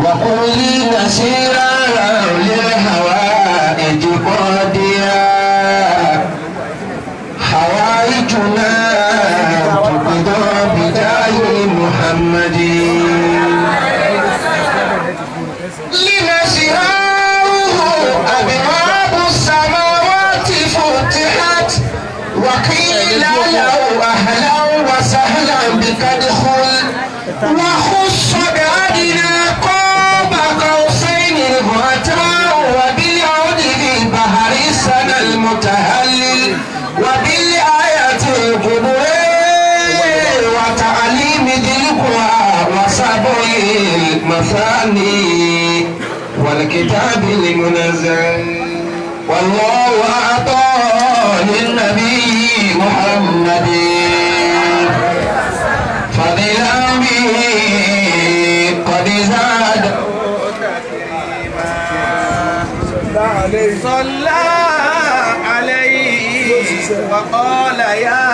وقل نسيرا للهوائج قاديا حوائجنا تقضى بجاه محمد لنسيره أبواب السماوات فتحت وقيل له أهلا وسهلا بك ادخل وخص بأدنى قاب قوسين الغتاء وبالعود في بحر السنة المتهلل وبالآية الكبرى وتعليم ذي القرى وسبع المثاني والكتاب المنزل والله أعطى للنبي محمد فضلا به قد زاد صلى عليه وقال يا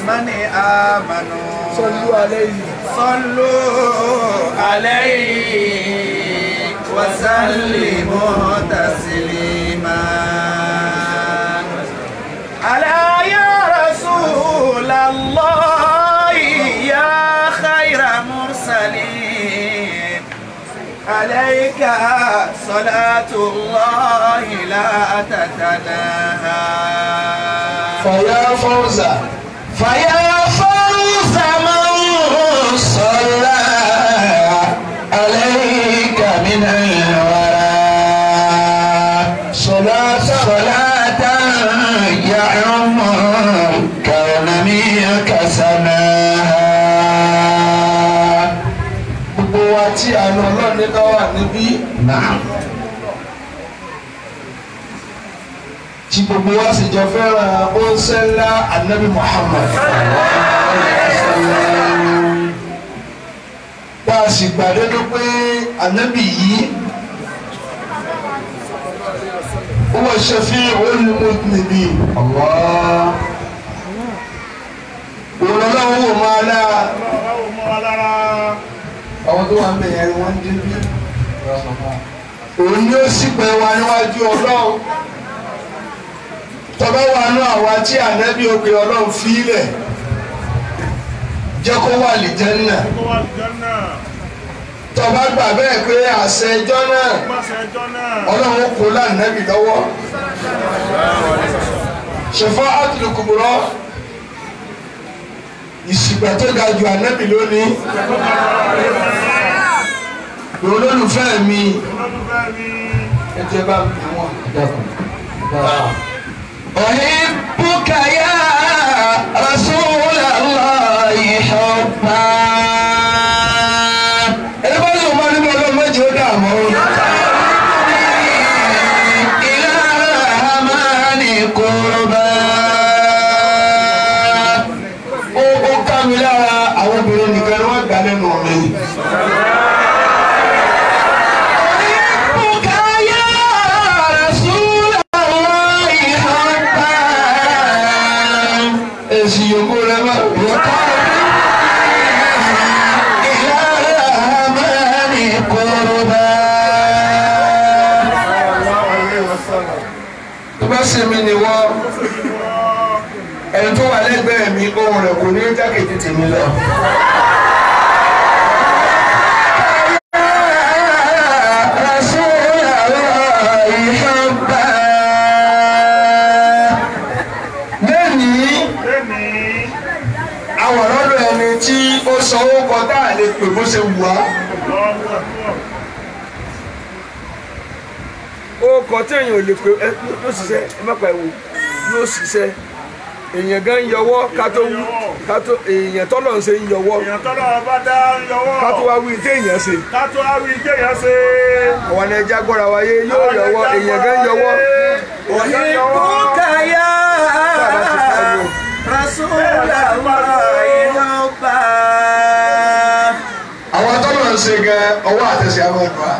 من آمنوا صلوا عليه صلوا عليه وسلموا تسليما ألا يا رسول الله يا خير مرسلين عليك صلاة الله لا تتناهى فيا فوز فيا فوز من صلى عليك من الورى صلاة صلاة يعم كون منك سماها. Gbogbo wa tí àánú Ọlọ́run ní ká wà níbí. Tí gbogbo wa sì jọ fẹ́ràn oúnjẹ ńlá Ànábì Muhammad. Tá a sì gbàdúrà pé Ànábì yìí huwa shafi'ul mudhnibin. Òun Ọlọ́run wò máa lára. Àwọn tó wà ń bẹ̀yẹn ni wọ́n ń débí. Òun ni ó sì pẹ́ wa níwájú Ọlọ́run. Tọ́ba wà nú àwa tí Ànábì òkè Ọlọ́run fílẹ̀ jẹ́ kó wà lí Jánnà. Tọ́ba gbà bẹ́ẹ̀ pé àṣẹ ẹjọ́ náà Ọlọ́run kò lánàbì lọ́wọ́. Shafa'atul Kubra ìsìgbà tó ga ju Ànábì lónìí. Olólùfẹ́ mi ẹ jẹ́ bá mi wọ́n. أحبك يا رسول الله حبا. Ẹni bá yóò máa nínú Ọlọ́run méjì ó dààmú. إلى الرحمن قربا. Ó ká mi lára àwọn obìnrin nìkan ni wọ́n gbà lẹ́nu mi. أحبك يا رسول الله حبا. Èsì yòókù rẹ mọ́. إلى الرحمن قربا. Tó bá sì mí ni wọ́n ẹni tó wà lẹ́gbẹ̀ẹ́ mi ohùn rẹ̀ kò ní jákèjì tèmi lọ. رسول الله حبا. Lẹ́nìí àwọn ọ̀rọ̀ ẹni tí ó sọ ó kọ tá a lè pè bó ṣe wù á. Ó kọ tí èèyàn ò lè pè ẹ yóò ṣiṣẹ́ ẹ má pa ẹ̀wò yóò ṣiṣẹ́ èèyàn gan ń yọwọ́ ká tó wú ká tó èèyàn tọ́lọ̀ ń ṣe ń yọwọ́ Èèyàn tọ́lọ́ bá dá ń yọwọ́. ká tó wá wí téèyàn ṣe. Ká tó wá wí téèyàn ṣe. Àwọn ẹni ẹja gbọ́ra wáyé yóò yọwọ́ èèyàn gan ń yọwọ́. أحبك يا رسول الله حبا. Àwọn tọ́lọ̀ ń ṣe gan ọwọ́ àtẹ̀sẹ̀ àwọn ọ̀dọ́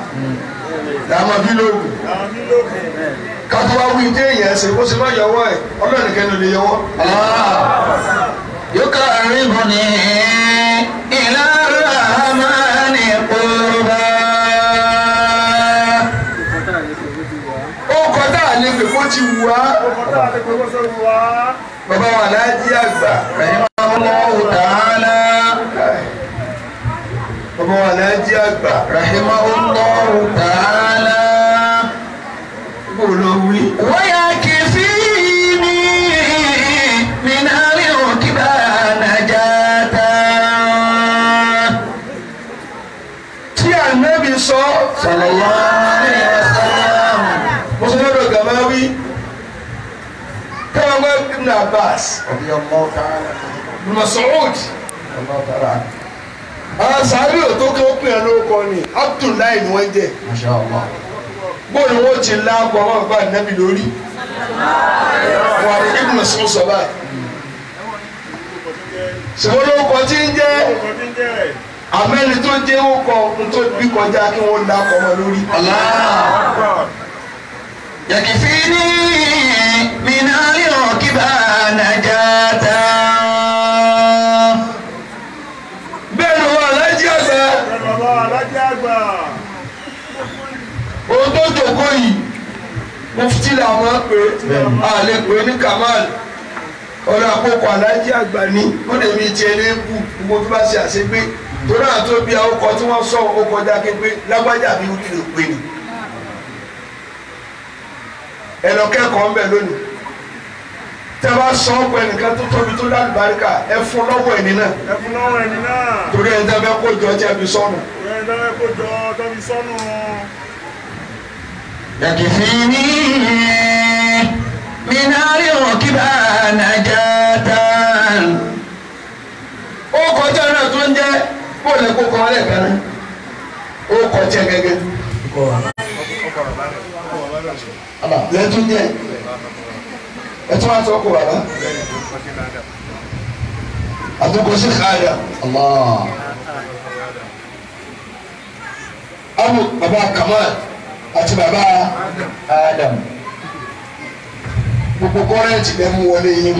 làwọn bí lóògùn. Àwọn nílòkù. Ká tó wá wí téèyàn ṣe kó sì má yọwọ́ ẹ̀ Ọlọ́run nìkan ló lè yọwọ́. يقربني إلى الرحمن ti wù wá. Bàbá wa Aláàjì Àgbà. Rahimahullahu ta'ala. Bàbá wa Aláàjì Àgbà. Rahimahullahu ta'ala. Bó ló wí. Wáyà kìfìní min al-rukba najata. Tí Ànábì sọ. Sallallahu alayhi wa sallam. Mo sọ lọ́dọ̀ Gàmáwí. Káwọn gbọ́ Ibn Abbas. Radiyallahu ta'ala. Ibn Mas'ud. Radiyallahu ta'ala. Àwọn sàárì ò tó kí ó pè é lórúkọ ni Abdullahi ni wọ́n jẹ́. Masha Allah. Bóòlù wọn ti láàpọ̀ ọmọ bàbá Ànábì lórí. Wà ní Ibn Mas'ud sọ báyìí. Ṣùgbọ́n lórúkọ tí ń jẹ́ àmẹ́ni tó jẹ́ ó kọ ń tó bí kọjá kí wọ́n láàpọ̀ ọmọ lórí. Allah. Yakfini min al-rukba najata. Bẹ́ẹ̀ ni wọ́n Aláàjì Àgbà. Ohun tó jòkó yìí mufti làwọn pè é lè pè é ní Kamal ọ̀rọ̀ àkókò Aláàjì Àgbà ní ó lè mi tiẹ̀ ní kú gbogbo tó bá ṣe àṣegbé torí àwọn tó bí àwòkọ tí wọ́n sọ ó kọjá képe lágbájá bí wúlò lè pè ní. Ẹ lọ kẹ́kọ̀ọ́ ńbẹ lónìí tẹ́ bá sọ ọ́ pé ẹnìkan tó tóbi tó lálùbáríkà ẹ fún lọ́wọ́ ẹni náà Ẹ fún lọ́wọ́ ẹni náà. torí ẹni tẹ́ fẹ́ kó jọ jẹ́ fi sọnù. Ẹni tẹ́ fẹ́ kó jọ tó fi sọnù. Yakfini min al-rukba najata. Ó kọjá náà tó ń jẹ́ bóòlù kó kọ́ lẹ́ẹ̀kan náà ó kọjá gẹ́gẹ́ lẹ́tún jẹ́ ẹtún wá sọ kó bàbá àtúnkò sí káàdà Allah. Abu bàbá Kamal àti bàbá Adam. Gbogbo kọ́rẹ́ǹtì lẹ́ mú wọlé yín.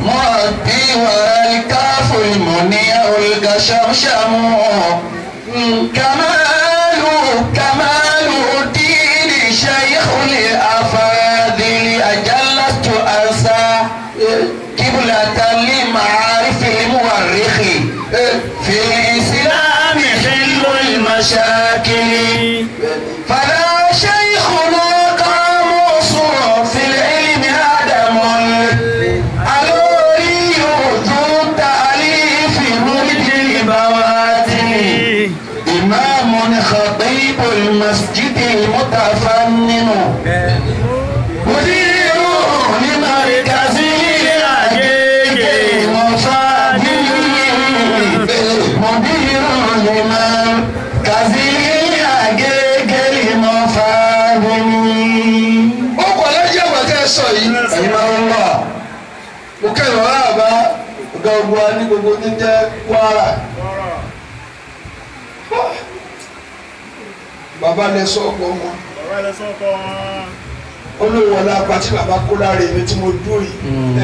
Mọ̀ọ́dí wal-kafu al-muni'u al-gashamshamu. Kamalu kamalu dini shaykhul afadili ajallastu ansa qiblatan li ma'arifil muwarrikhi fil islami hillul mashakili fala shaykhuna qamusun fil ilmi adamun alori ذو التأليف مبدي البواتن إمام خطيب المسجد المتفنن مدير لمركز العجيج مفاضل مدير لمركز العجيج المفاضل. Ó kọ Aláàjì Àgbà tẹ́ ẹ sọ yìí. رحمه الله. Mo kẹ́rọ àbá ọ̀gá ogun wa ní gbogbo ní jẹ́ Kwara. Bàbá lẹ sọ ọkọ wọn. Bàbá lẹ sọ́kọ wọn. Ó lóun wọlé apá tí bàbá kó lára èmi tí mo dúró yìí.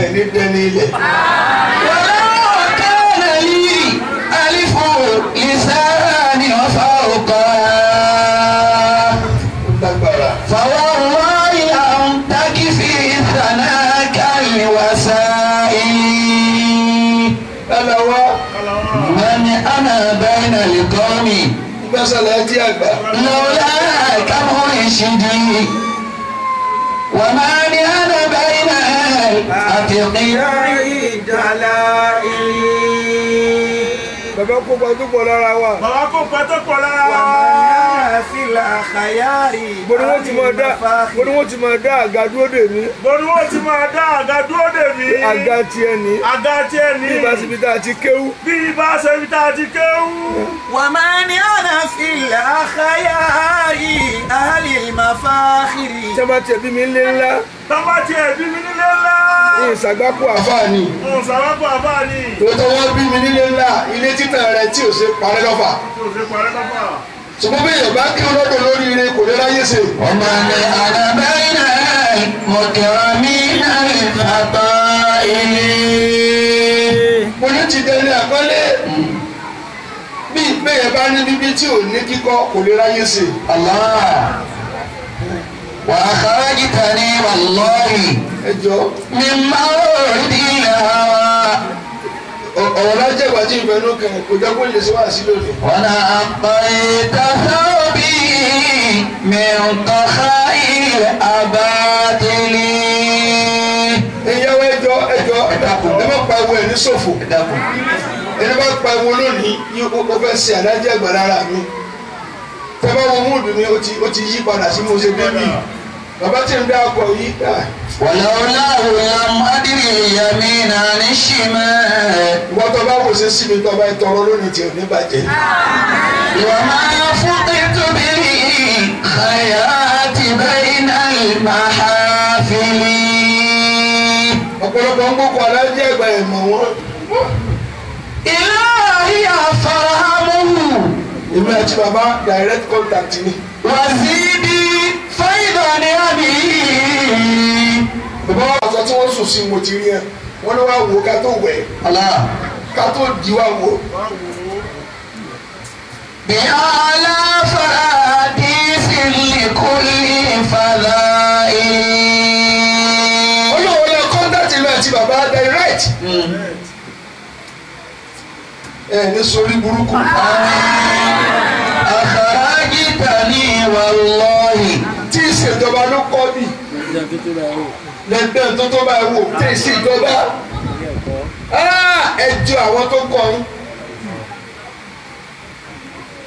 Ẹ ní dẹni ilẹ̀. ولو كان لي ألف لسان وفوقها Ó lágbára. فوالله أن تكفي ثناك الوسائل Lálẹ́ wá من أنا بين القوم gbẹ́sẹ̀ Aláàjì Àgbà. لولاك مرشدي وما أنا بين الأتقياء Bàbá kó gbajúpọ̀ lára wa. Bàbá kó pẹ́ tó pọ̀ lára wa. Bó ni wọ́n ti máa dá bó ni wọ́n ti máa dá àga dúró dè mí. Bó ni wọ́n ti máa dá àga dúró dè mí. Àga tiẹ̀ ní. Àga tiẹ̀ ní. Bí ibà síbi tá a ti kéwú. Bí ibà ṣe ibi tá a ti kéwú. ومن أنا في الأخيار أهل المفاخر Tí a bá tiẹ̀ bí mi ńlé ńlá. Tọ́ba tiẹ̀ bí mi nílé ńlá. Ní ìsàgbákò àfáà ni. Mo sàrápò àbá ni. Tòótọ́ wọ́n bí mi nílé ńlá ilé títàn rẹ̀ tí ò ṣe parẹ́ lọ́fà. Tí ò ṣe parẹ́ lọ́fà. Ṣùgbọ́n bí èèyàn bá kí lọ́dọ̀ lórí ire kò lè ráyè ṣe. ومن أنا بين المكرمين الفضائل. Mo ní ti dẹni àpọ́nlé. Bí ìpéyẹ̀ bá ní bíbí tí ò ní kíkọ́ kò lè ráyè ṣe. Allah. وأخرجتني والله من مورد الهوى. Ọ̀rọ̀ lájẹ̀ ìgbà tí ìfẹ́ ló kàn kò jẹ́ kó lè ṣe wá sí lónìí. ونقيت ثوبي من قخاء الأباطيل. Ìyàwó ẹjọ́ ẹjọ́ ẹ má pariwo ẹ̀ ní ṣòfò. Ẹni bá pariwo lónìí ní o fẹ́ ṣe àdájẹ́ àgbà lára mi. Tẹ́ bá wo múùdù mi ó ti yí padà sí mo ṣe débì. Bàbá tí ń dá ọkọ̀ yìí dà. ولولاه لم أدري اليمين عن الشمال. Ìwọ́n tó bá wò ṣe sí mi tó bá tọrọ lónìí tí ò ní bàjẹ́. وما فقدت به خيرات بين المحافل. Ọ̀pọ̀lọpọ̀ ń gbókò alájẹ́ àgbà ẹ̀ mọ̀ wọ́n. إلهي فارحمه. Èmi àti bàbá direct contact ni. وزيدي فيضا نعمه. Bàbá wa sọ tí wọ́n sùn sí mo ti rí ẹ. Wọ́n ní wá wò ká tó wẹ̀. Ká tó di wá wò. بأعلى فراديس لكل فضائل. Olóòwò lọ kọ́ńtàtì lọ àti bàbá direct. Ẹ ní sórí burúkú. أخرجتني والله. Tí ìṣèjọba ló kọ́ bì. Lẹ́gbẹ̀ẹ́ tó tó bá wò tí ìṣèjọba. Ẹ jọ àwọn tó kọ́ yín.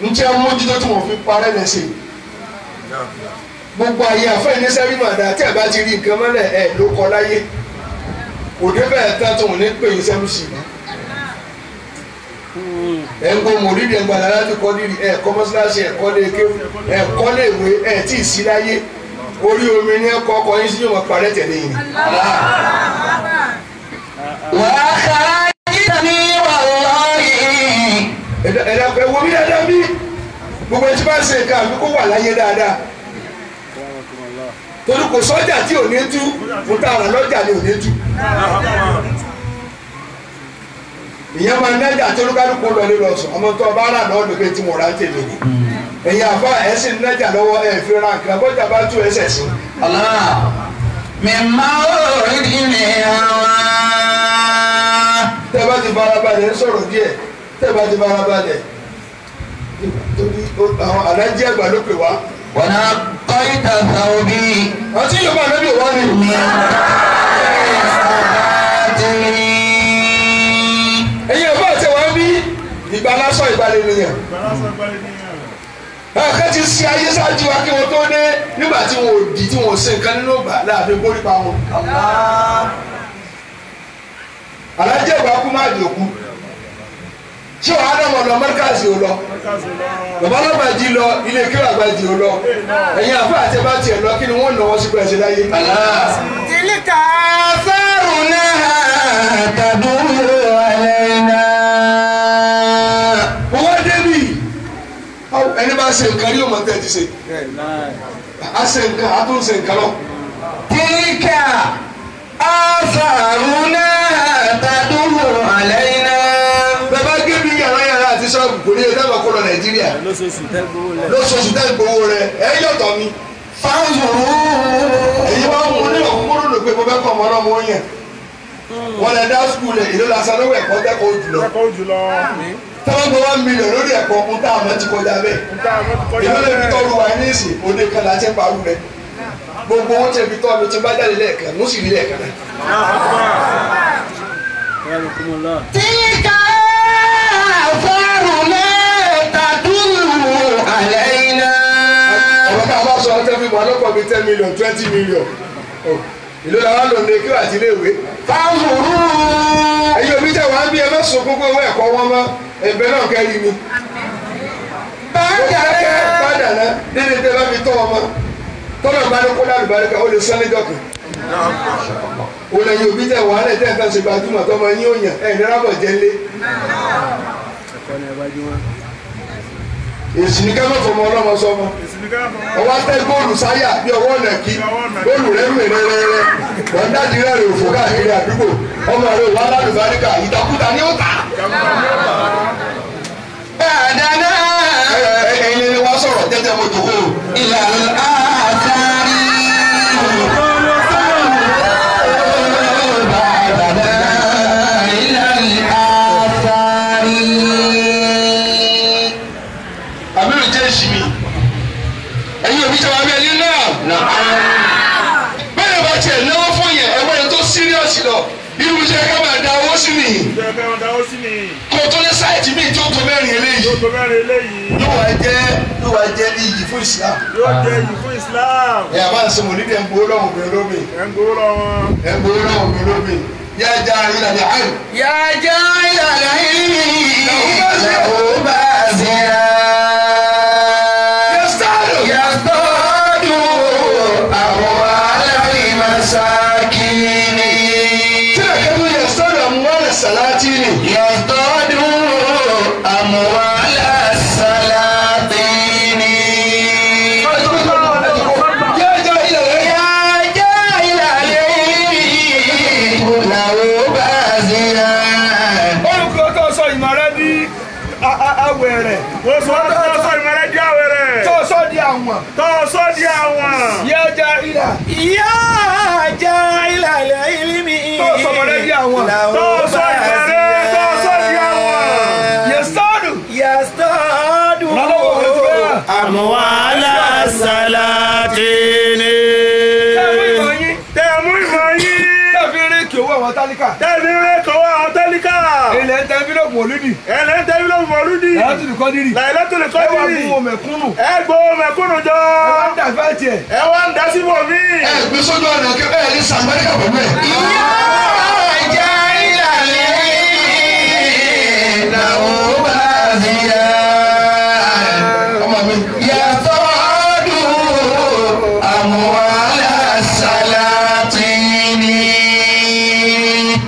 Ntí a mójútó tí wọ́n fi parẹ́ lẹ́sẹ̀. Gbogbo ayé àfẹ́ ní sẹ́rí màdá tí a bá ti rí nǹkan mọ́lẹ̀ ẹ̀ ló kọ́ láyé. Òde bẹ́ẹ̀ tán tó wọ́n ní pè yín sẹ́mùsì mọ́. Ẹ̀ ń gbọ́ mòlídìí ẹ̀ ń gbàdá láti kọ́ dìrì ẹ̀ kọ́ mọ́sálásí ẹ̀ kọ́ lé kéwú ẹ̀ kọ́ lé ìwé ẹ̀ tí ì sí láyé. Orí omi ní ẹ̀kọ́ ọkọ̀ yín sí yóò máa parẹ́ tẹ̀lé yín. وأخرجتني والله. Ẹ̀dá ẹ wo mi dáadáa bí gbogbo ẹtí bá ń ṣe nǹkan àbí kó wà láyé dáadáa. Torí kò sọ́jà tí ò ní tú, fún tààrà lọ́jà ni ò ní tú. Ìyẹn máa ń nájà tó lúkálùkù lọ nílò ọ̀sán, ọmọ tó ọba rà náà lóge tí mo rà ń tèmi ni. Ẹ̀yin àfa ẹ̀ sì ń nájà lọ́wọ́ ẹ̀ fi ra nǹkan bọ́jà bá tú ẹsẹ̀ sí. الله من مورد الهوى. Tẹ́ bá ti farabalẹ̀ ń sọ̀rọ̀ díẹ̀, tẹ́ bá ti farabalẹ̀. Torí àwọn alájí àgbà ló pè wá. ونقيت ثوبي Àti Yorùbá lóbi wá ni. من الأباطيل. Ẹ̀yin àfa àti wá ń bí ìgbà lásán ìgbàlẹ̀ nìyẹn. Ẹ̀ka ti ṣe ayé ṣáájú wa kí wọ́n tó dé nígbà tí wọn ò dì tí wọn ò ṣe nǹkan nínú ìgbà láàfin borí pa wọn. Alájí àgbà kú má di òkú. Ṣé wàá dàmọ̀ lọ mọ́ríkàsì ò lọ? Bàbá alábàájì lọ ilé kí àgbàjì ò lọ. Ẹ̀yin àfa àti ẹ̀bá tiẹ̀ lọ kí ni wọ́n náwó sí pẹ̀sẹ̀ láyé. تلك آثارنا تدل علينا. Mo wá débì ẹni bá ṣe nǹkan rí òmò tẹ́ ti ṣe. A ṣe nǹkan a tún ṣe nǹkan lọ. تلك آثارنا تدل علينا. Bàbá gé bí yàrá yàrá àti ṣọ́ọ̀bù kò ní ẹ dábàá kó lọ Nàìjíríà. Lóṣooṣù tẹ́ gbowó lẹ̀. Lóṣooṣù tẹ́ gbowó rẹ̀ ẹ yọ̀tọ̀ mi. فانظروا. Èyí wá mú ní ọ̀kúnkúrú lò pé mo fẹ́ kọ́ ọmọ ọlọ́mọ yẹn. Wọ́n lè dá skul lẹ̀ ìlú lásán lówó ẹ̀kọ́ tẹ́kọ̀ọ́ jùlọ. Kẹ́kọ̀ọ́ jùlọ. Tẹ́wọ́n gba 1 million lórí ẹ̀kọ́ ń tá àmọ́ ti kọjá bẹ́ẹ̀. Ìlú lè fi tọ́lu wa ní ìsìn òde kan láti ń parú rẹ̀. Gbogbo owó tí fi tọ́ mi ti bá jáde lẹ́ẹ̀kan, mo sì rí lẹ́ẹ̀kan náà. تلك آثارنا تدل علينا. Ọ̀rọ̀ ká bá sọ ọ́ tẹ́ fi mọ̀ ọlọ́pàá bíi 10 million 20 million. Ìlú làwọn lò ní kí wà á ti léèwé. فانظروا. Ẹ̀yin òbí tẹ̀ wá ń bí ẹ má sunkún pé owó ẹ̀kọ́ wọn mọ́ ẹ̀bẹ̀ náà kẹ́rì mi. Padà náà dédé tẹ́ bá fi tọ́ ọmọ. Tọ́lọ̀ bá ní kó lálùbáríkà ó lè sán níjọ́ kan. Ó lẹ́yìn òbí tẹ̀ wá lẹ̀ tẹ́ nǹkan ṣe gbajúmọ̀ tọ́mọ yín ò yàn ẹ̀ ní rábọ̀ jẹ́ lé. Èsì ní ká má fọmọ ọlọ́mọ sọmọ. Ọwọ́ tẹ góòlù sáyà bí ọwọ́ ọ̀nà kí góòlù rẹ̀ mì rẹ́rẹ́rẹ́. Wọ́n dájú rẹ̀ rè òfò káàkiri àdúgbò. Ọmọ rẹ̀ wà lálùbáríkà ìdàkúta ni ó tà. بعدنا Ẹ̀yin ni wọ́n sọ̀rọ̀ jẹ́jẹ́ mo jòkó. إلى الآثار. Kò tó ní sáìtì míì tí ó tó mẹ́rin eléyìí. Yóò tó mẹ́rin eléyìí. Yóò wá jẹ́ iyì fún Islam. Yóò jẹ́ iyì fún Islam. Ẹ àbá ń sọmọ níbi ẹ̀ ń gbowó lọ́wọ́ obìnrin lómi. Ẹ̀ ń gbowó lọ́wọ́. Ẹ̀ ń gbowó lọ́wọ́ obìnrin lómi. Yá já ìlànà àìlú. Yá já ìlànà ìlú. Lọ́wọ́ bá ṣe rà. Salatini. Yasdadu amwala salatini. Ya jahila al-ilmi lahu bazira. Olùkọ́ tó sọ ìmọ̀ rẹ di awẹ̀rẹ̀. Tó sọ ìmọ̀ rẹ di awẹ̀rẹ̀. Tó sọ di àwọn. Tó sọ di àwọn. Ya jahila. Ya jahila al-ilmi. Tó sọ ìmọ̀ rẹ di àwọn. Tó sọ ìmọ̀ rẹ tó sọ di àwọn. Yasdadu. Yasdadu. Amwala salatini. Tẹ́ mú ìmọ̀ yín. Tẹ́ fi rí kí owó àwọn tálíkà. Tẹ́ fi rí kí owó àwọn tálíkà. Ilẹ̀ ń tẹ́ fílọ̀pù mọ̀lúdì. Ilẹ̀ ń tẹ́ fílọ̀pù mọ̀lúdì. Lailatul Qadri. Lailatul Qadri. Ẹ wá fún wọn mẹ̀kúnnù. Ẹ gbowó mẹ̀kúnnù jọ. Ẹ wá ń dà fẹ́ tiẹ̀. Ẹ wá ń dá síbò mí. Ẹ gbé sójú ọ̀nà kí ẹ ní sàmẹ́ríkà pẹ̀lú ẹ̀. Ìyá ajá ìlàlẹ́ làwọn bá ti yá. Ọmọ mi. Yasdadu amwala salatini.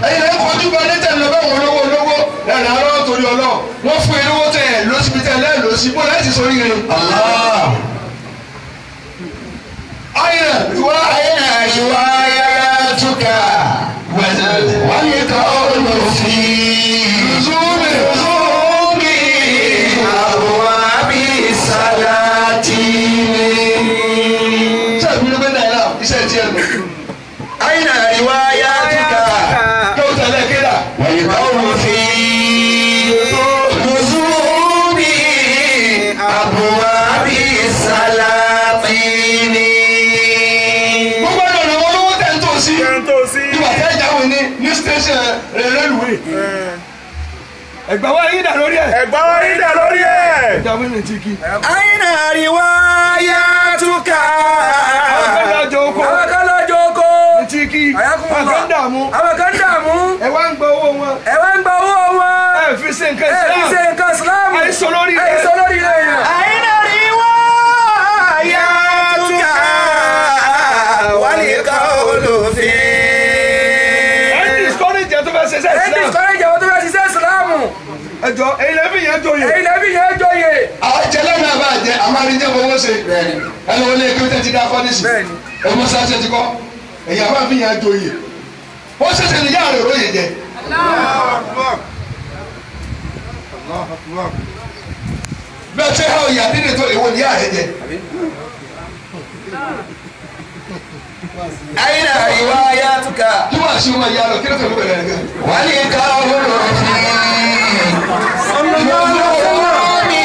Ẹyin lẹ́yìn kojú bá ní tẹ̀lé bá wọn lówó lówó lẹ́nu àárọ̀ torí ọlọ́ wọ́n fún yín lówó tẹ̀ ẹ̀ lọ́sibí tẹ̀ lẹ́ẹ̀ lọ́sí bó láti sọ yín rẹ̀. Ayé ìwà Ayna riwayatuka wal qawlu fi zúmi zumi abwabi salatini. Ṣé ìbínú pé náírà iṣẹ́ tiẹ̀ lò? Ayna riwayatuka Kí o tẹ̀lé kíra? wal qawlu fi zumi abwabi salatini. Gbogbo ẹ̀rọ ni wọ́n lówó tẹ̀ ń tò sí. Tẹ̀ ń tò sí. Ìwà tẹ́ ìjáwé ní ní station rélùwé. Ẹ̀gbà wa yín dà lórí ẹ̀. Ẹ̀gbà wa yín dà lórí ẹ̀. Ìjà wíìnì ti kí. Aina riwayatuka. Àwọn kan lọ́jọ́ oko. Àwọn kan lọ́jọ́ oko. Ní ti kí. Àwọn kan dààmú. Àwọn kan dààmú. Ẹ wá ń gba owó wọn. Ẹ wá ń gba owó wọn. Ẹ fi ṣe nǹkan Islam. Ẹ fi ṣe nǹkan Islam. Àìsàn lórí rẹ̀. Àìsàn lórí rẹ̀. Aina riwayatuka. Wal qawlu fi. Ẹ discourage ẹ tó fẹ́ ṣiṣẹ́ Islam. Ẹ discourage ẹ tó fẹ́ ṣiṣẹ́ Islam. Ẹjọ èyí lẹ́bí yẹn joyè. Èyí lẹ́bí yẹn joyè. Àjẹ lẹ́nu àbá àjẹ àmàlíjẹ́ fowó ṣe. Ẹni wọlé kí ó tẹ́ ti dá fọ́nísì. Ẹ mọ sáṣẹ ti kọ́. Èyí àbá fi yẹn joyè. Ó ṣẹ̀ṣẹ̀ ní yàrá òróyè jẹ. Bẹ́ẹ̀ ṣe hàn ìyá nínú ètò ìwọ ní yàrá jẹ. Aina riwayatuka. Kí wàá ṣe ọmọ ìyá lọ kí ló fẹ́ mú bẹ̀rẹ̀ rẹ̀. Wal qawlu fi zumi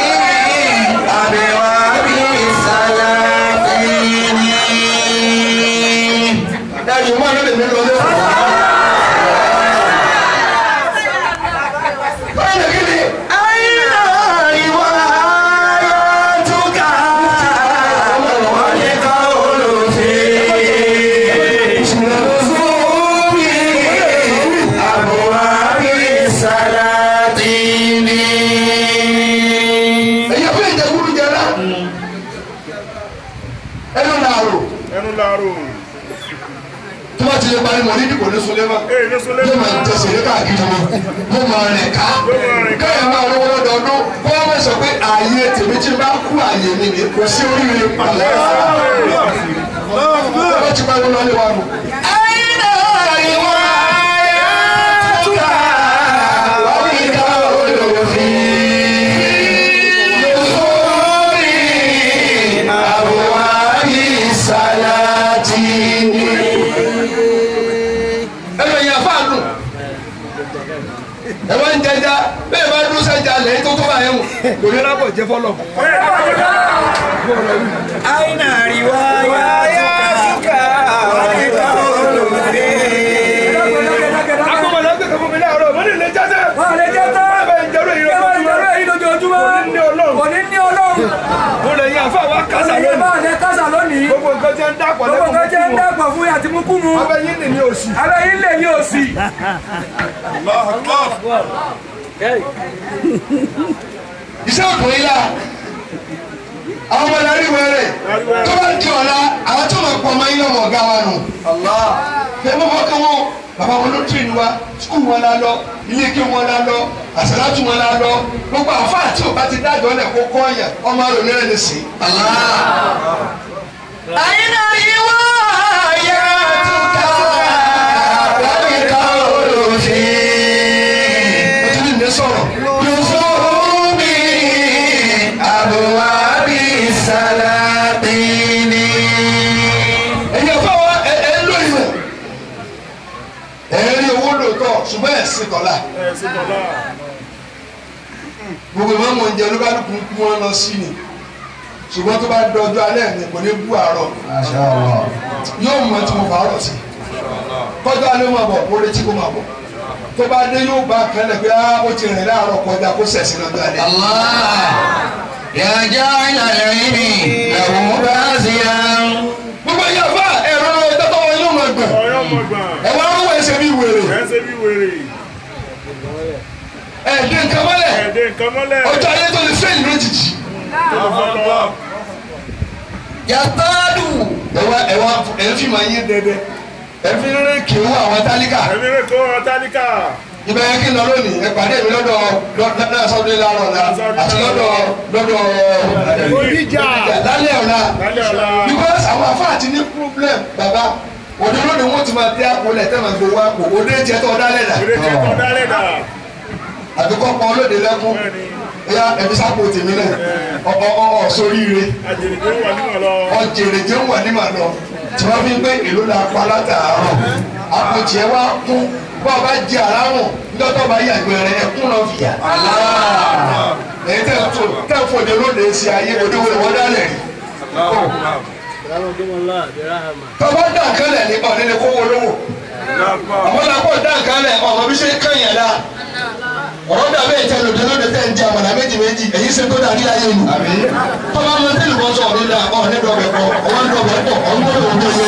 abwabi salatini. Dájú mọ́ ló lè mi lọ lé. Báyọ̀ kí ni? Aina riwayatuka wal qawlu fi zumi abwabi salatini. Ẹ̀yà fún ìjẹkúrú jẹrá. Ẹnu làárò. Ẹnu làárò. Tó bá ti lè parí mọ̀ nídìí kò ní sunlé mọ́. Ee ní sunlé mọ́. Yóò máa jẹsẹ̀ ní káàkiri mọ́. Yóò máa rìn ká. Yóò máa rìn ká. Káyọ̀ máa rówó lọ́dọọdún. Kó wọ́n mọ̀ sọ pé ààyè tèmi tí bá kú ààyè mi ni kò sí oríire. Tó bá ti parí lọ́lé wa nù. Aina riwayatuka wal qawlu fi zumi abwabi salatini. Ẹnu ẹ̀yà fáànù. Ẹ wá ń jẹja bẹ́ẹ̀ bá dúró sẹ́jà lẹ́yìn tó tó bá yẹn wò. Kò ní lábọ̀ jẹ́ fọlọ́. Aina riwayatuka wal qawlu fi Akọ́mọ̀lá gbé kan fún mi láàárọ̀, mo ní ilé lè jẹ́ tán. Wọ́n lè jẹ́ tán. Wọ́n bá ń jẹ́rú èyí lójoojúmọ́. Kò ní ní Ọlọ́run. Mo lè yan àfa wa kásá lónìí. Bá a kásá lónìí. Gbogbo nǹkan tí ń dàpọ̀ lẹ́kùn. Gbogbo nǹkan tí ń dàpọ̀ fún àti múkúmu. Abẹ́ yín lè ní òsì. Abẹ́ yín lè ní òsì. Iṣẹ́ òkú yìí la àwọn ọmọ ìdarí wẹrẹ tó bá di ọ̀la àwọn tó máa pọ̀ ọmọ yín lọ́mọ ọ̀gá wa nù. Ẹ mọ̀ fọ́ kí wọ́n bàbá wọn ló tírìn wa skul wọn la lọ ilé kí wọn la lọ àsàlátù wọn la lọ gbogbo àfáà tí o bá ti dájọ́ lẹ̀ kó kọ́ ọ̀yàn ọmọ rẹ̀ onírẹ̀ lè sìn. Àyínà ìwọ ayé àtúntà lábìkà olùfín. O ti ní ní sọ̀rọ̀. Yusuf mi àbúwá bí sàlátìní. Ẹ̀yin ọ̀fọ̀ wa ẹ ẹ lóyún ẹ̀ rí owó lóòótọ́ ṣùgbọ́n ẹ̀ sì tọ́lá. Gbogbo ìmọ̀ mọ̀ ń jẹ olúkálùkù ń kú wọn lọ sí ni ṣùgbọ́n tó bá dọjọ́ alẹ́ mi kò ní bú àárọ̀ yóò mọ tí mo fà àárọ̀ sí kọjọ́ alẹ́ máa bọ̀ mo retí kó máa bọ̀ tó bá dé yóò bá kẹ́lẹ̀ pé ó ti rìn láàárọ̀ kọjá kó sẹ̀sìn lọ́jọ́ alẹ́. Ya ja'ila al-ilmi lahu baziyan. Gbogbo yẹn fà ẹ̀rọ tọ́tọ́ wọn yóò máa gbọ̀n ẹ̀wọ̀n arúgbó ẹ̀ṣẹ̀ bí wèrè ẹ̀ẹ́dẹ̀ nǹkan mọ́lẹ̀ ọjọ́ ayé tó lè fẹ́ẹ̀lì lójijì. Yàtọ́dù. Ẹ̀wọ̀n ẹ̀wọ̀n ẹ̀fí máa yé dẹ́dẹ́ ẹ̀fí rere kéwú àwọn tálíkà. Ẹ̀fí rere kéwú àwọn tálíkà. Ibẹ̀ yẹn kí n lọ lónìí ẹ pàdé mi lọ́dọ̀ lọ́dọ̀ sọ́dún láàárọ̀ ọ̀la àti lọ́dọ̀ lọ́dọ̀ Oníjà. lálẹ́ ọ̀la. Lálẹ́ ọ̀la. Because àwọn afáà ti ní problem bàbá òde lónìí wọ́n ti máa tẹ́ àpò lẹ̀ tẹ́ máa gbowó àpò òde tiẹ̀ tó ọ̀dá lẹ̀ dà. Òde tiẹ̀ tó ọ̀dá lẹ̀ dà. Àbíkọ́ pọ̀ olóde lẹ́kún ya ẹbí sápò tèmi náà ọ ọ ọ sóríire ọjèrèjé wà ní màá lọ tí wọ́n fi ń gbé ìlú la pa látàárọ̀ àpò tiẹ̀ wá kún bọ́ ọ bá jẹ àràrùn ńdọ́tọ̀ bá yàgbẹ́ rẹ ẹkún lọ fìyà. Ẹ̀yin tẹ́ ń fòde lóde sí ayé òde wo wọ́n dálẹ̀ rí. Tọ́ba dà nǹkan lẹ̀ ní ọ̀nì ni kó wo lówó. Àwọn làkọ̀ dà nǹkan lẹ̀ ọ̀mọ bí ṣe kàn yẹn la. Ọ̀rọ̀ dàbí ìtẹ́ lòdì lóde tẹ́ ń jẹ àmàlà méjì méjì èyí ṣe tó dàrí ayé nù. Tọ́ba mọ tí lùbọ́ sọ ọ̀rọ̀ dà ọ̀ ní dọ̀bẹ̀ pọ̀ ọwọ́ ń dọ̀bẹ̀ pọ̀ ọ̀ ń gbọ́dọ̀ òun tó ṣe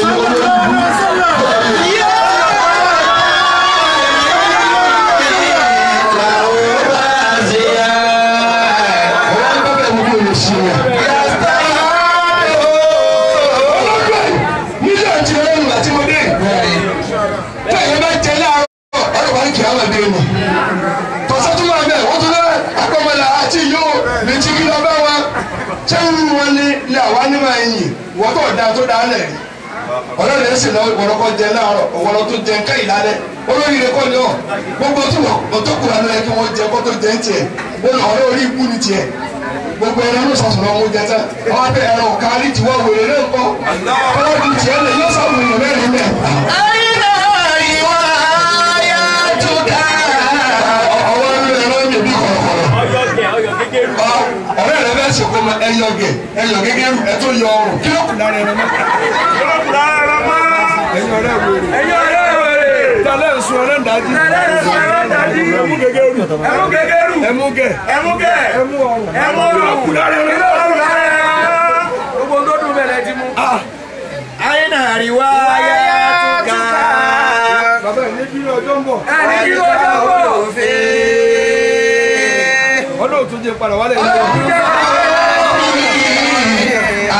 wọ́n tó da tó da lẹ̀ rí ọ̀rẹ́ rẹ̀ sì lọ ìwọ̀rọ̀kọ jẹ láàárọ̀ ọ̀wọ́rọ̀ tó jẹ nǹkan ìlálẹ́ olóríire kọ́ ni ọ̀ gbogbo tó wọ̀ tó kura ló yẹ kí wọ́n jẹ kó tó jẹ ń tiẹ̀ ọ̀rẹ́ orí ikú ni tiẹ̀ gbogbo ẹran ló sọ̀sọ̀ lọ́wọ́ jẹ tán ọ̀rẹ́ bẹ ẹran ọ̀kárí tiwọ́ wèrè náà kọ́ ọ̀rẹ́ di tiẹ̀ lẹ̀ yóò sọ̀rọ̀ èèyàn mẹ́rin mẹ́. Ọwọ́ ń lo ẹran mi bí kọ̀rọ̀kọ̀rọ̀ ọ̀rẹ́ rẹ bẹ́ẹ̀ sèkó ma ẹyọ gẹ̀ ẹyọ gẹ́gẹ́rù ẹ tó yọ ọrùn kí ló kù lára ẹran mọ́. Kí ló kù lára ẹran mọ́. Ẹ̀yin ọ̀rẹ́ wèrè. Ẹ̀yin ọ̀rẹ́ wèrè. Tálẹ̀ ń sun ọ̀rẹ́ ń dájí. Tálẹ̀ ń sun ọ̀rẹ́ ń dájí. Ẹmú gẹ́gẹ́rù. Ẹmú gẹ́gẹ́rù. Ẹmú gẹ̀. Ẹmú gẹ̀. Ẹmú ọrùn. Ẹmú ọrùn. Kí ló kù lára ẹran Kí ló kù lára ẹran mọ́. Gbogbo tó dùn bẹ̀rẹ̀ ti mú. Àyìnà àríwá yá túká. Bàbá ẹ̀ ní bí ọjọ́ ń bọ̀. Ẹ̀ ní bí ọjọ́ ń bọ̀. Ọlọ́run tún jẹ padà wálé ìlú.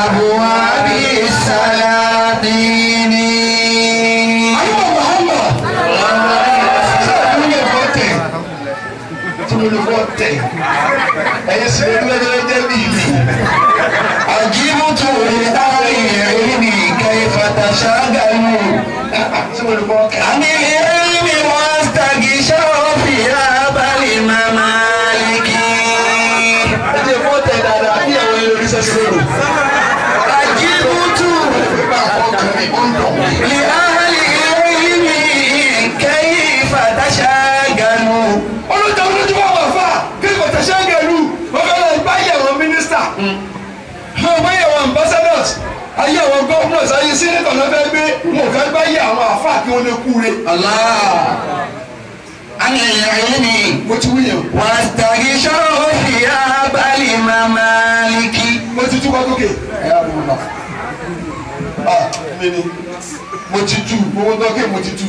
Àbúwá bí sàládìní. Àyùbá Muhammad. Ṣé ìlú fọ́ tẹ̀? Tí mo lè fọ́ tẹ̀? Ẹ̀yin sì lè lẹ́jẹ́lẹ́jẹ́ bí ìlú. Àjíbùtù àìrìnì kayfa tashagalu. Tí mo lè fọ́ tẹ̀? Àmì ìrìnì wọ́n tàgì ṣọ́ọ̀fì abali mamaliki. Ẹ jẹ́ fọ́ tẹ̀ dáadáa bí àwọn ilé oríṣẹ́ sí lóru. Àjíbùtù Bá a kọ́ kàn mí, ó ń dùn. li ahli ilmi kayfa tashagalu. Olùjọ olójú bá wà fà kí kò tẹ̀sẹ̀ gẹ̀lú wọ́n fẹ́ lọ bá yẹ àwọn mínísítà wọ́n bá yẹ àwọn ambassadors ayé àwọn governors ayé senator náà fẹ́ gbé wọn ò fẹ́ bá yẹ àwọn àfà kí wọ́n lè kú re. Allah. عن العلم Mo ti wúyẹn. واستغشوا ثياب الممالك. Mo ti tú kọ́tókè. Ah, mi ni mo ti tú gbogbo tọ́kè mo ti tú.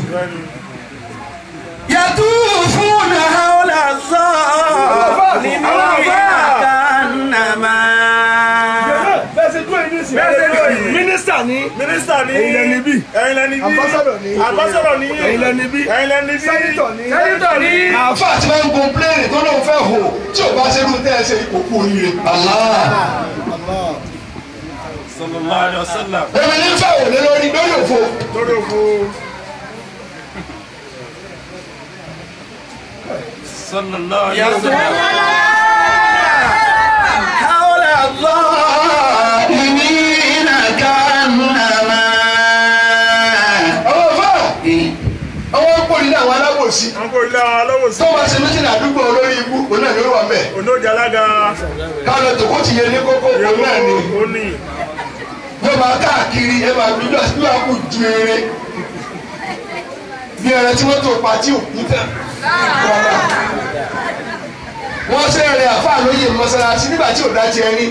يطوفون حول الظالمين كأنما Bẹ́ẹ̀ ṣe dúró yìí nísìnyí. Bẹ́ẹ̀ ṣe dúró yìí. Mínísítà ní. Mínísítà ní. Ẹ̀yin lẹni bí. Ẹ̀yin lẹni bí. Ambassador ní. Ambassador ní. Ẹ̀yin lẹni bí. Ẹ̀yin lẹni bí. Sẹ́nitọ̀ ní. Sẹ́nitọ̀ ní. Àáfàá tí wọ́n ń gun pléènì tó lóun fẹ́ hò tí ò bá ṣe irú tẹ́ ẹ ṣe kò kú oríire. Allah. Sallallahu alaihi wasallam. Èmi ní fẹ́ wò lé lórí lórí òfo. Lórí òfo. Sallallahu alaihi wasallam. حول الظالمين كأنما Àwọn àáfàá àwọn ń pòrí àwọn alábòsí. Wọ́n kò lé àwọn aláwòsí. Tó bá ṣe méjìlá àdúgbò olórí ibú òun náà ló wà mẹ́. Onójà alága. Káàlọ́ tòkó ti yẹ ní kókó òun náà ni. Ó ní. Yóò máa káàkiri ẹ máa dúdú àti bí wàá kú ju eré. Bí ẹran tí wọ́n tó pa tí òkú tẹ̀. Wọ́n ṣe rẹ̀ àfáà lóye mọ́sálásí nígbà tí ò dá tiẹ̀ ní.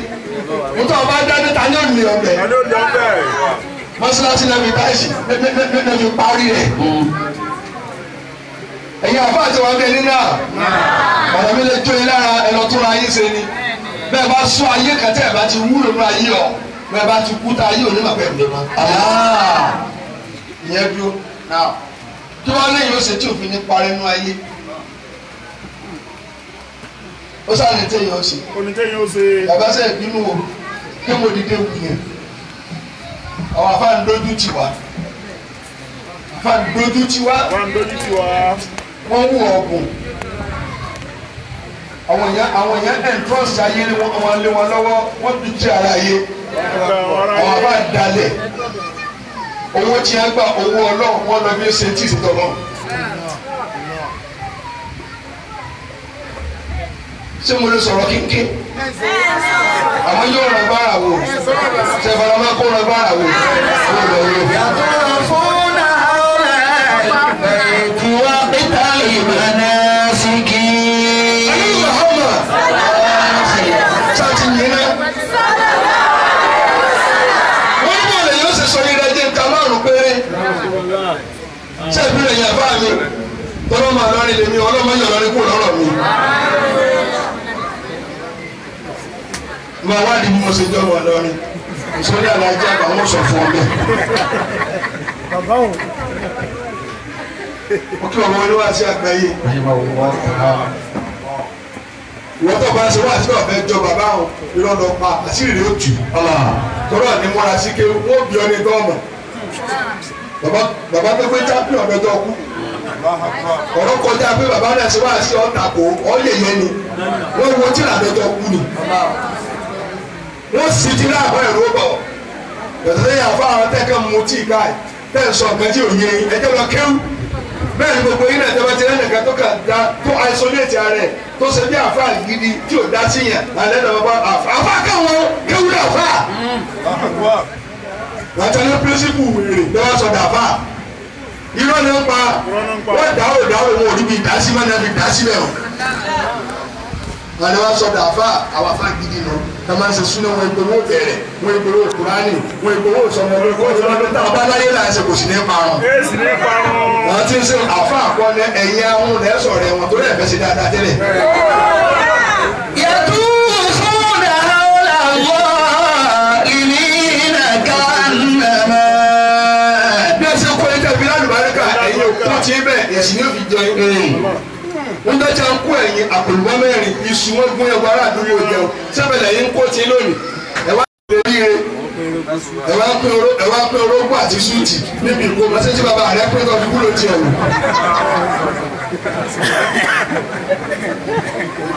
Nítorí ọba dáná ta ni ó lè ọbẹ̀. Ẹni ó lé ọbẹ̀. Mọ́sálásí náà fi táìsì náà fi parí rẹ̀. Ẹ̀yin àfáà tí wọ́n bẹ nínú à. Ọ̀rọ̀ mi lè jó yín lára ẹ lọ tó ra ayé ṣe ni. Bẹ́ẹ̀ bá sọ ayé kan tẹ́ ẹ̀ bá ti wúlò ní ayé ọ̀. Bẹ́ẹ̀ bá ti kú tá ayé òní màpẹ́ ìlú ma. Ìyẹn dúró. Tí wọ́n lẹ́yìn ó ṣe tí òfin ní parí nínú ayé. Ó sáà ní tẹ́yìn ó ṣe. Onítẹ̀yìn ó ṣe. Bàbá sẹ́ ìbínú o kí mo dìde wù yẹn. Àwọn afá ń dójú tì wá. Afá ń dójú tì wá. Wọ́n ń dójú tì wá. Wọ́n wù ọ̀gùn. Àwọn èèyàn ẹ̀ńtrọ́sì ayé lé wọn lé wọn lọ́wọ́ wọ́n fi tí ara yé. Àwọn afá dalẹ̀. Owó tí wọ́n gbà owó Ọlọ́run wọ́n lọ bí ṣe tí ì ṣètò Ọlọ́run. Ṣé mo lè sọ̀rọ̀ kínkín? Àmọ́ yóò ràn bára wò. Ṣé farama kó ràn bára wò? Ó lọ wò. يطوفون حول البيت وقت المناسك. Àní Muhammad ṣáàtì yìí náà. Wọ́n ní bọ̀lẹ̀ yóò ṣe sọ yìí rẹ̀ nǹkan márùn-ún péré. Ṣé ìbílẹ̀ yẹn bá mi? Tọ́lọ́ máa lọ́rin lèmi, ọlọ́mọ yọ̀ lọ́rin kúrò lọ́rọ̀ mi. Máa wádìí bí mo ṣe jọ́ wọn lọ́rin. Ìsọ̀rí alájà àgbà wọn sọ fún ọ bẹ́ẹ̀. Mo kí ọmọ oníwà sí àgbáyé. Ìwọ́n tó bá ṣe wá sí ọ̀fẹ́ jọ bàbá àwọn irọ́ lọ pa àṣírí rẹ̀ ó tù. Tọ́lá ní múra sí ké wọ́n bí ọ ní gọ́ọ̀mọ̀. Bàbá tó gbé champion lọ́jọ́ kú. Ọ̀rọ̀ kọjá pé bàbá náà ṣe wá sí ọ̀tà kó ọ̀yẹ̀yẹ ni. Wọ́n wo tíra lọ́jọ́ kú ni. Wọ́n sì ti rá àbọ̀ ẹ̀rọ bọ̀. Yàtọ̀ sẹ́yìn àfa àwọn tẹ́kẹ̀ mú tíì káì tẹ́ ń sọ nǹkan tí ò yé ẹjẹ́ lọ kéwú. Bẹ́ẹ̀ ni gbogbo yín náà tẹ́ bá ti rẹ́ nìkan tó kà dá tó isolate ara ẹ̀ tó ṣe bí àfa gidi tí ò dá sí yẹn alẹ́ náà bàbá àfa káwọn kéwú náà fà. Látàlẹ́ pírísìpù wèrè lọ́wọ́ sọ dàfà. Irọ́ ni ó pa wọ́n dáwò dáwò wọn ò níbi ìdásí mọ́ ní wọ́n fi dásí bẹ́ẹ̀ o. Wọ́n ní wọ́n sọ dàfà àwọn àfa gidi nù. Ká máa ń ṣe súná wọn ìpè wọn bẹ̀rẹ̀ wọn ìpè wọn kúránì wọn ìpè wọn sọmọ wọn ìpè wọn tá a bá láyé là ń ṣe kò sì ní parun. Èsì ní parun. Wọ́n ti ń ṣe àfa àkọọ́lẹ̀ ẹ̀yìn ahun lẹ́ sọ̀rọ̀ ẹ̀wọ̀n tó lẹ̀ fẹ́ ṣe dáadáa tẹ́lẹ̀. يطوفون حول الظالمين كأنما Bí ẹ ṣe kọ́ ẹjọ́ ìbílẹ̀ àlùbáríkà ẹ̀yin òkú ti ń bẹ̀ èsì ni ó fi jẹ yín. Wọ́n dájà ń kó ẹ̀yin àpòlùbọ́ mẹ́rin iṣu wọn gún ẹ̀wọ̀ ará àdúgbò jẹun sẹ́bẹ̀lẹ̀ yín ń kó ti lónìí. Ẹ wá pé ríire ẹ wá pé orógbó àti súùtì níbi ìkó ṣé tí bàbá rẹ pé tó fi kúrò tiẹ̀ wò.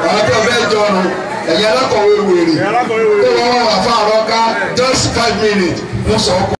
Àwọn tó fẹ́ jọrùn ẹ̀yin alákọ̀wé wèrè tó wọ́n wà fún àrọ́ká just 5 minutes ń sọ ọkọ̀.